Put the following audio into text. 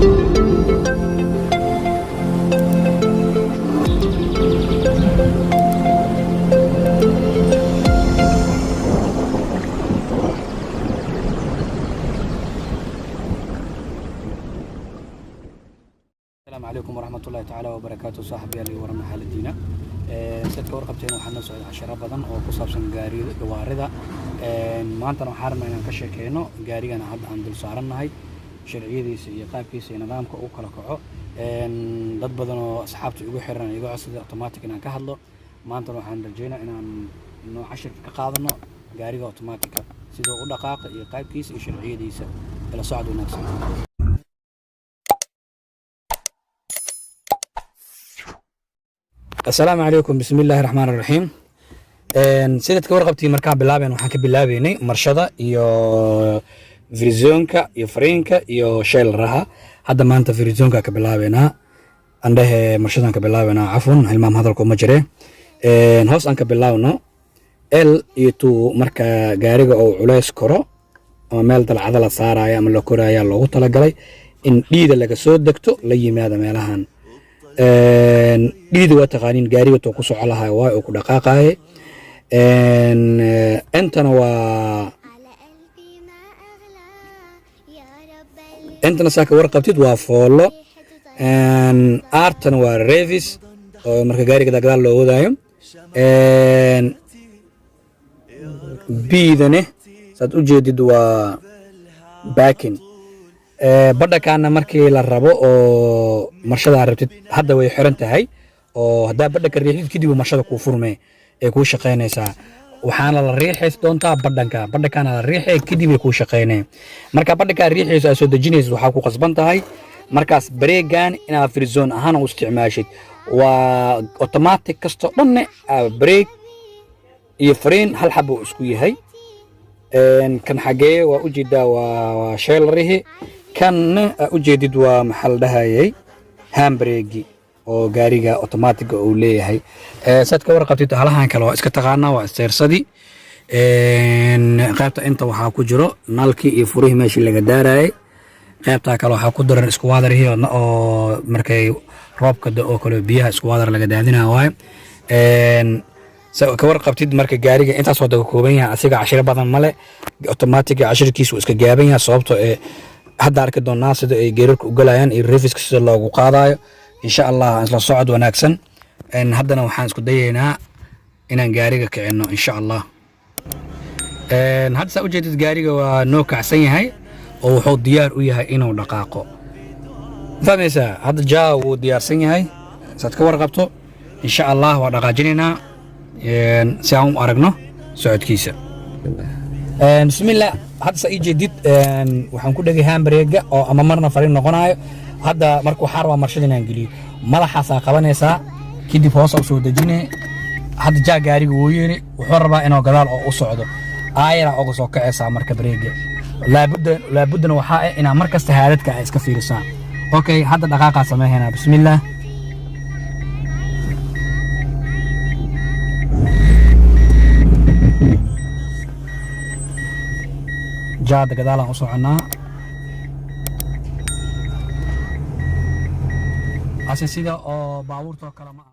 Asalaamu calaykum waraxmatullahi tacaala wabarakaatu. Saaxibayaal iyo warama xaaladiina? Sad ka warqabteen, waxaa noo socda casharo badan oo ku saabsan gaari gawaarida. Maantana waxaan rabnaa inaan ka sheekeyno gaarigana hadda aan dul saarannahay, sharciyadiisa iyo qaabkiisa iyo nidaamka uu kala kaco. Dad badan oo asxaabta igu xiran iga codsada automatic inaan ka hadlo. Maantana waxaan rajeynaa inaan noo cashirka ka qaadano gaariga automatica, sidoo u dhaqaaqa iyo qaabkiisa iyo sharciyadiisa. Ila socod wanaagsan. Asalaamu calaykum, bismi illaahi raxmaan raxiim. Sidaad ka warqabtiin, markaan bilaabeen waxaan ka bilaabeynay marshada iyo frisoonka iyo fariinka iyo sheelaraha. Hadda maanta frisoonka ka bilaabeynaa, andhehe marshadan ka bilaabeynaa. Cafwan, hilmaam hadalka uma jire. Hoos aan ka bilaabno. L iyo two, marka gaariga uu culeys koro ama meel dalcada la saaraayo ama la koraya, loogu talagalay in dhiida laga soo degto, la yimaado meelahan. Dhiida waa taqaaniin, gaariga tuu ku soco lahaa waay oo ku dhaqaaqaaye. Intana waa intana saa ka warqabtid waa foolo. R-tana waa reverse, oo marka gaariga gadaal loo wadaayo. P-dane saad u jeedid waa parking. Badhakaana markii la rabo oo marshadaa rabtid, hadda way xiran tahay, oo haddaa badhanka riixid kadib marshada kuu furmee ee kuu shaqaynaysaa. Waxaana la riixays doontaa badhanka, badhankaana la riixay kadib ay kuu shaqaynee. Marka badhankaa riixayso aad soo dejinaysid, waxaa ku qasban tahay markaas bareegan inaad frisoon ahaan u isticmaashid. Waa automatic kastoo dhanne brake iyo fariin hal xaba uu isku yahay. Kan xagee waa ujeedaa, waa sheelarihi. Kanna aa ujeedid waa, maxaa la dhahayay, handbrake oo gaariga automatiga uu leeyahay. Saad ka warqabtid, halahan kale waa iska taqaanaa, waa isteersadii. Qaybta inta waxaa ku jiro nalkii iyo furihii meeshii laga daarayay. Qaybtaa kale waxaa ku daran isku waadarihii oo markay roobka da oo kale biyaha isku waadar laga daadinaya waaye. Ka warqabtid, marka gaariga intaas wada ka kooban yahay. Asiga cashiro badan male, automatiga cashirkiisu wuu iska gaaban yahay, sababtoo ee hadda arki doonaa sida ay geerarka u galayaan iyo reverse-ka sida loogu qaadayo, insha Allah. Isla socod wanaagsan. Haddana waxaan isku dayaynaa inaan gaariga kicino, insha Allah. Hadda saa ujeedid, gaariga waa noo kacsan yahay oo wuxuu diyaar u yahay inuu dhaqaaqo. Fahmaysaa? Hadda jaa wuu diyaarsan yahay, saad ka warqabto. Insha Allah waa dhaqaajinaynaa si aan u aragno socodkiisa. Bismillah. Hadda saa ii jeedid, waxaan ku dhegay handbrake oo ama marna fariin noqonayo. Hadda marka waxaa rabaa marshada inaan geliyo. Madaxaasaa qabanaysaa, kadib hoosa u soo dejine. Hadda jaa gaariga wuu yiri, wuxuu rabaa inuu gadaal oo u socdo. Aayara uga soo kacaysaa marka bareega. Laabudda, laabuddana waxaa ah inaa mar kasta haadadka ay iska fiirisaa. Okay, hadda dhaqaaqaa sameynaa. Bismillah. Jaada gadaalaan u soconnaa. Ase sida oo baabuurta oo kale ma ah.